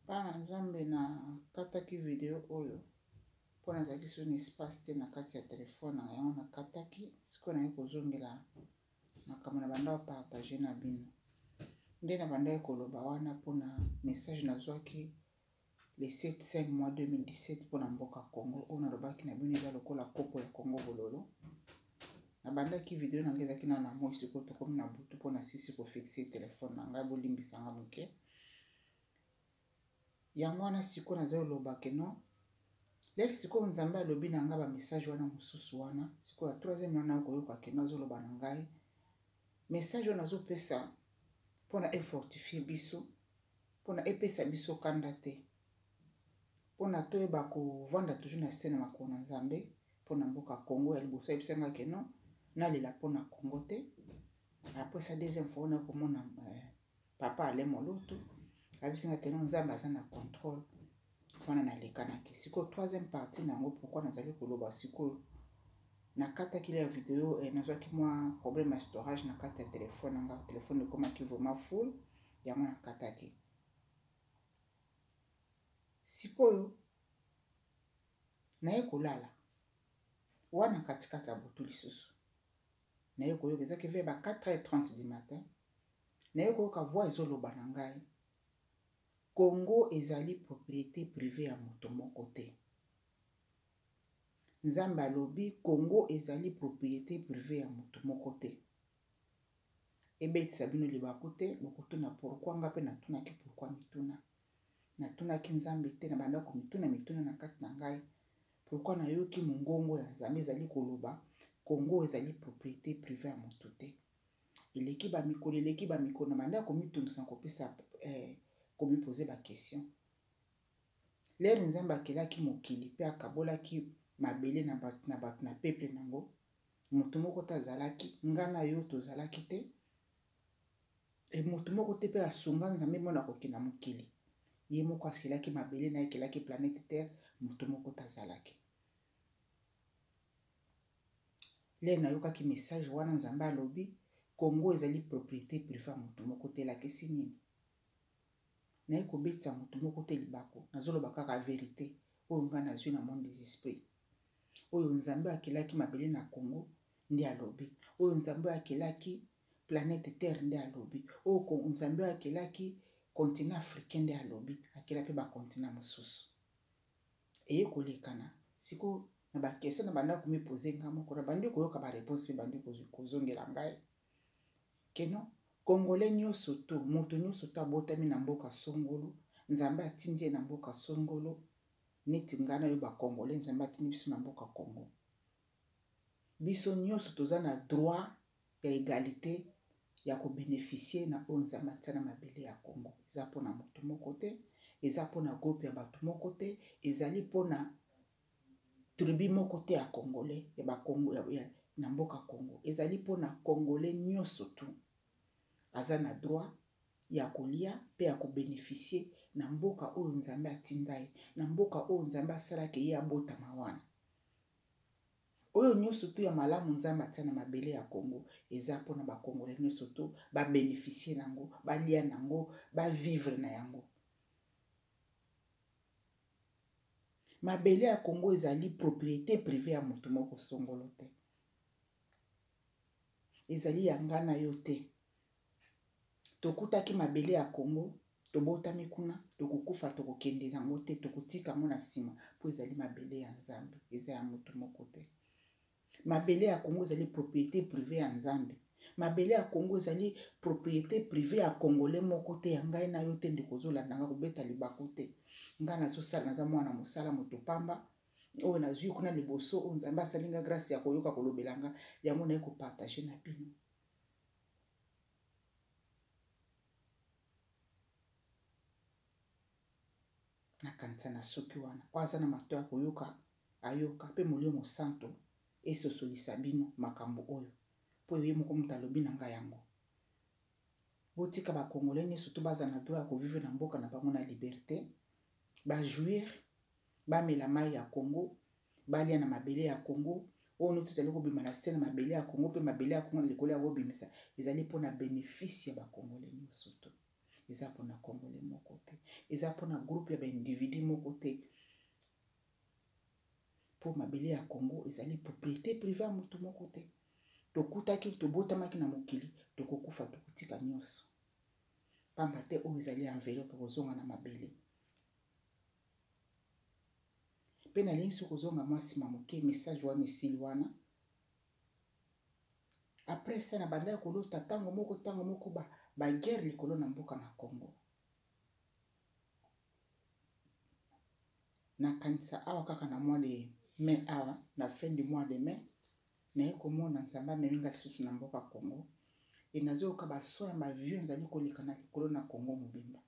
Bana Nzambe, nakataki video oyo mpo nazalaki so na espace te na kati ya telefone na yango. Nakataki, sikoyo naye kozongela makambo na banda kopartage na bino. Nde na bandaki koloba wana mpona message nazwaki le 7 5 mois 2017 mpona mboka Congo, oyo nalobaki na bino eza lokola kopo ya Congo bololo. Nabandaki video na ngai ezalaki nano na moi, sikoyo tokomi na butu mpo na sisi kofixe telefone na ngai, bolimbisanga moke. Yango wana sikoyo naza koloba ke non, lelo sikoyo Nzambe alobi na ngai bamessage wana mosusu wana. Sikoyo ya troisième wana, koyoka ke no azoloba na ngai message oyo nazopesa mpona efortifie biso, mpona epesa biso kanda te, mpona toyeba kovanda toujours na se na makolo na Nzambe mpona mboka Congo. Ya liboso ayebisa ngai ke non, nalela mpona Congo te. Après sa deuxième fois wana, komona papa Ale Molutu ayebisi ngai ke non, Nzambe aza na contrôle wana. Nalekanaki sikoyo troisième partie na yango. Pourquoi nazali koloba sikoyo? Nakataki la video, nazwaki mwa problème ya storage na kati ya telefone na nga, telefone ekomaki vraiment full, yango nakataki. Sikoyo naye kolala wana katikati ya butu, lisusu naye koyoka, ezaki vers ba 4h30 du matin, naye koyoka voix ezoloba na ngai: Congo ezali propriété privée ya moto moko te. Nzambe alobi Congo ezali propriété privée ya moto moko te. Ebetisa bino libaku te, bokotuna pourquoi. Nga mpe natunaki pourquoi, mituna natunaki Nzambe te, na banda komituna mituna na kati na ngai: pourquoi nayoki mongongo ya Nzambe ezali koloba Congo ezali propriété privée ya moto te? Eleki bamikolo, eleki bamikolo, na banda komitungisa, kopesa komipose baquestion. L'heure Nzambe akelaki mokili mpe akabolaki mabele na bato na bato na peuple nango, moto moko te azalaki, nga na yo tozalaki te. E moto moko te mpe asunga Nzambe mona kokenda mokili. Ye moko akelaki mabele na ye, akelaki planète Terre, moto moko te azalaki. L'heure nayokaki message wana, Nzambe alobi Congo ezali propriété privée ya moto moko te, elakisi nini? Naye kobetisa moto moko te libako, nazoloba kaka vérité oyo ngai nazwi na monde des esprits. Oyo Nzambe akelaki mabele na Congo nde alobi, oyo Nzambe akelaki planète Terre nde alobi, oyo Nzambe akelaki continent africain nde alobi, akela mpe bacontinent mosusu. Eye kolekana sikoyo na baquestion na banda komipose nga moko, na bandi koyoka baréponse mpe bandi kozongela ngai ke non, Congolais nyonso to moto nyonso to abotami na mboka songolo, Nzambe atindi ye na mboka songolo. Neti ngai na yo, bacongolais, Nzambe atindi biso na mboka Congo. Biso nyonso toza na droit ya égalité ya kobénéficie na oyo Nzambe atia na mabele ya Congo. Eza mpona moto moko te, eza mpona groupe ya bato moko te, ezali mpona tribu moko te ya Congolais ya bakongo ya, na mboka Congo. Ezali mpona Congolais nyonso tu aza na droit ya kolia mpe ya kobénéficie na mboka oyo Nzambe atinda ye, na mboka oyo Nzambe asalaki ye abotama wana. Oyo nyonso tu ya malamu Nzambe atia na mabele ya Congo eza mpona bacongolais nyonso tu babénéficie nango, balia nango, bavivre na yango. Mabele ya Congo ezali propriété privée ya moto moko songolo te, ezali ya nga na yo te. Tokutaki mabele ya Congo, tobotami kuna, tokokufa, tokokende yango te, tokotika yango na nsima mpo ezali mabele ya Nzambe, eza ya moto moko te. Mabele ya Congo ezali propriété privée ya Nzambe. Mabele ya Congo ezali propriété privée ya Congolais moko te, ya ngai na yo te. Ndeko ozolanda nga, kobeta libaku te. Ngai nazosala, naza mwana mosala, moto pamba oyo nazwi kuna liboso, oyo Nzambe asali nga grâce ya koyoka kolobela nga, yango naye kopartage na bino. Nakanisa na soki wana oyo aza na mato ya koyoka ayoka, mpe Molimo Mosanto esosolisa bino makambo oyo, mpo ye moko moto alobi na ngai yango. Botika bacongolais nyonso to baza na droit ya kovivre na mboka na bango na liberté, bajouir, bamela mai ya Congo, balia na mabele ya Congo. Oyo nde tozali kobima na se na mabele ya Congo mpe mabele ya Congo na likolo ya kobimisa ezali mpo na benefice ya bakongole nyonso to eza mpo na kongole moko te, eza mpo na groupe ya baindividu moko te, mpo mabele ya Congo ezali propriété privée ya moto moko te. Tokutaki, tobotamaki na mokili, tokokufa, tokotika nyonso pamba te oyo ezali enveloppe kozonga na mabele. Mpe nalingi soki kozonga mwa nsima moke, message wana esili wana. Après ça nabandaki kolota ntango moko ntango moko baguerre ba likolo na mboka na Congo. Nakanisa awa kaka na mois de mai, awa na fin du mois de mai, naye komona Nzambe amemi nga lisusu na mboka Congo e nazoyoka bason ya baavion ezali koleka na likolo na Congo mobimba,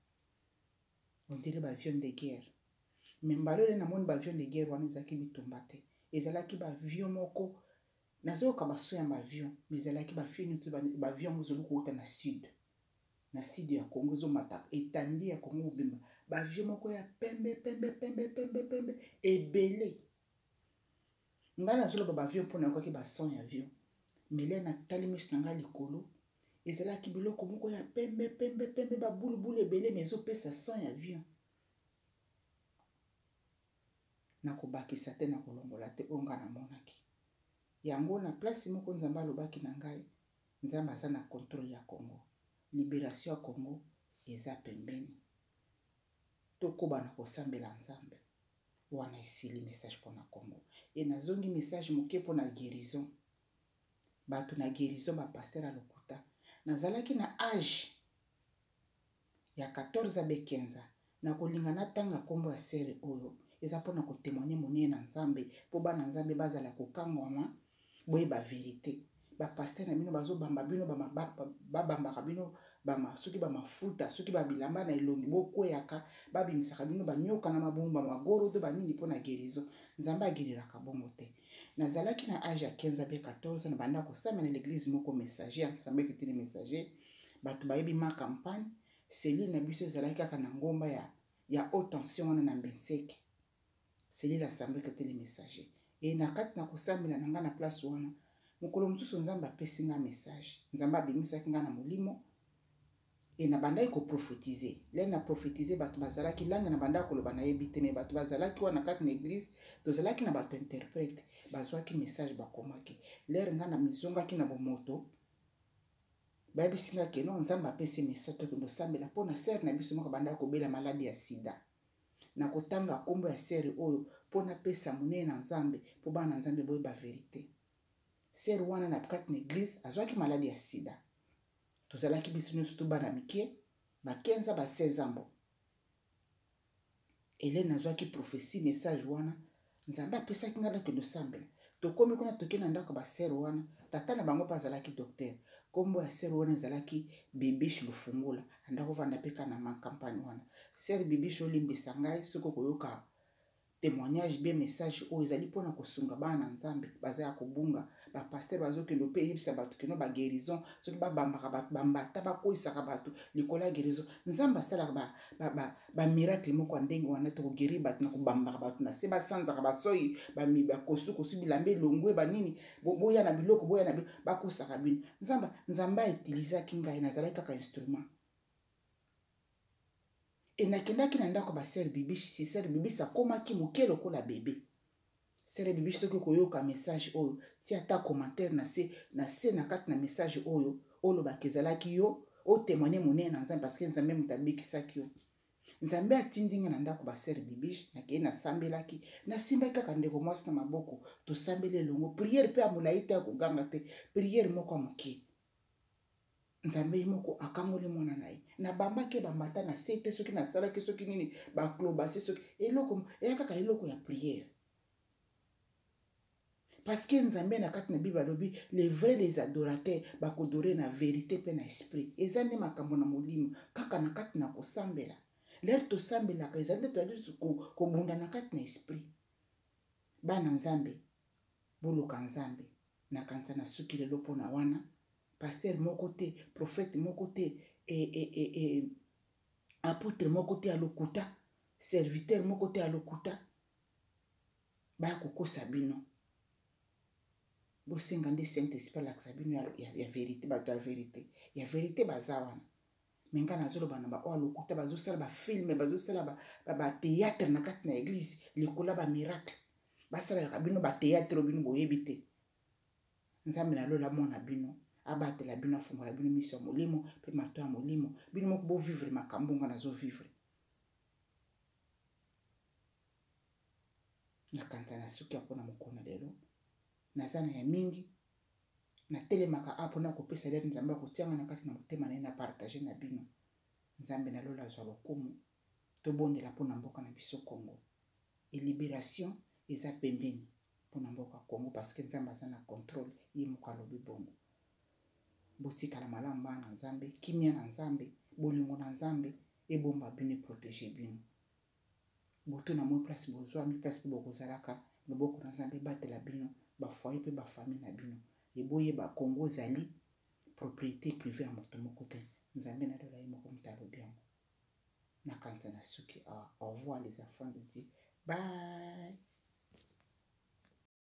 on dirait baavion de guerre. Me mbala oyo namoni baavion de guerre wana ezalaki bitumba te, ezalaki baavion moko nazoyoka bason ya baavion, mais ezalaki baavion yango ezali kouta na sud, na sud ya Congo, ezomata etandi ya Congo mobimba, baavion moko ya pembe pembe pembe pembe pembe ebele. Ngai nazoloba baavion mpo nayokaki bason ya avion, mais lere natali miso na ngai likolo, ezalaki biloko moko ya pembe pembe pembe, babulubulu ebele, mais ezopesa son ya avion. Nakobakisa te, nakolongola te, oyo ngai namonaki yango na place moko. Nzambe alobaki na ngai, Nzambe aza na contrôle ya Congo, libération ya Congo eza pembeni, tokoba na kosambela Nzambe. Wana esili message mpona Congo. E nazongi message moke mpona guérison. Bato na guérison, bapasteur ya lokuta. Nazalaki na age ya 14 abe 15. Nakolinga natanga nkombo ya sere oyo eza mpona kotémoigne monene na Nzambe, mpo bana Nzambe bazala kokangwama, boyeba verité. Bapasteur na bino bazobamba bino, babambaka bino bama soki bamafuta, soki babilamba na elongi, bokweyaka, babimisaka bino banyoka na mabumu, bamagorodo, banini mpona guérison. Nzambe aguériraka bongo te. Nazalaki na age ya 15 abe 14, na banda kosambela na l'église moko messager, assemblée chrétienne messager, bato bayebi ma campagne. Cellule na biso ezalaki kaka na ngomba ya haute tension wana na Mbenseke, cellule assemblée chrétienne messager. E na kati na kosambela na ngai na place wana, mokolo mosusu Nzambe apesi ngai message. Nzambe abimisaki ngai na molimo e nabandaki koprophétiser. Lere na prophétise, bato bazalaki langue na bandaki koloba nayebi te, me bato bazalaki wana kati na église, tozalaki na bato interprète, bazwaki message, bakomaki. Lere ngai na mizongaki na bomoto, bayebisi ngai ke no, Nzambe apesi message, tokende osambela mpo na sere na biso moko bandaki kobela maladi ya sida. Na kotanga nkombo ya sere oyo mpo napesa monene na Nzambe, mpo bana na Nzambe boyeba verité. Sere wana na kati na église azwaki maladi ya sida. Tozalaki biso nyonso to bana mike, ba 15 ba 16 ans. Bo Helene azwaki prophétie, message wana Nzambe apesaki ngai, nakende osambela. Tokomi kuna, tokei na ndako ya basere wana, tata na bango mpe azalaki docteur. Nkombo ya sere wana ezalaki Bibish Lufungula, andako ovanda mpe kaka na makampagne wana. Sere Bibish, olimbisa ngai soki okoyoka témoignage bien message oyo ezali mpona kosunga bana na Nzambe baza ya kobunga. Bapasteur bazokende mpe eyebisa bato keno baguérison, soki babambaka bato bambata, bakweyisaka bato likolo ya guérison. Nzambe asalaka bamiracle moko ya ndenge wana te, koguérir bato na kobambaka bato na se, basanzaka basoi, bakosukosu bilamba elongwe, banini, boya na biloko, boya na biloko, bakosaka bino. Nzambe autilisaki ngai, nazalaki kaka instrument. E nakendaki na ndako basere Bibishi. Si sere Bibishi akomaki moke lokola bebe. Sere Bibishi, soki okoyoka message oyo, tia ata commentaire na se na se na kati na message oyo, olobaka ezalaki yo, otémoigne monene na Nzambe, parce que Nzambe moto abikisaki yo. Nzambe atindi nga na ndako basere Bibishi, nakei, nasambelaki, nasimbaki kaka ndeko mwasi na maboko, tosambeli elongo, prière mpe ya molai te, ya koganga te, prière moko ya moke. Nzambe ye moko akangoli mwana na ye. Nabambaki bambata na se te, soki nasalaki soki nini, baklobasi, soki eloko eya, kaka eloko ya prière, parce que Nzambe na kati na Bible alobi: les vrais, les adorateurs bakoadorer na vérité mpe na esprit. Eza nde makambo na molimo, kaka na kati na kosambela. Lere tosambelaka, ezali nde toyali kobunda na kati na esprit. Bana Nzambe, boluka Nzambe. Nakanisa na suki lelo mpona wana. Pasteur moko te, prophète moko te, e apôtre moko te ya lokuta, serviteur moko te ya lokuta baya kokosa bino. Bosenga nde Saint Esprit alakisa bino ya, ya, ya verite. Bato ya verite, ya verite baza wana. Me ngai nazoloba na baoyo lokuta, bazosala bafilme, bazosala batheatre ba, ba na kati na eglise likolo ya bamiracle. Basalelaka bino batheatre oyo bino boyebi te. Nzambe na lola amona bino, abatela bino, afungola bino miso ya molimo mpe mato ya molimo. Bino moko bovivre makambo nga nazovivre. Nakanisa na suki ya mpona mokolo na lelo, naza na ya mingi. Natelemaka a mpona kopesa lere Nzambe akotianga na kati na motema na ye na partage na bino. Nzambe na lola azwa lokumu. Tobondela mpona mboka na biso Congo. E liberation eza pembeni mpona mboka Congo, parce que Nzambe aza na contrôle, ye moko alobi bongo. Botikala malamu bana na Nzambe, kimia na Nzambe, bolingo na Nzambe ebomba bino, eprotege bino. Butu na moi, place bozwami, place mpe bokozalaka, loboko na Nzambe ebatela bino, bafoyer mpe bafamille na bino. Eboyeba Congo ezali propriété privée ya moto moko te. Nzambe na lola ye moko moto alobi yango. Nakanisa na suki awa. Au revoir les enfants de Dieu. Bye.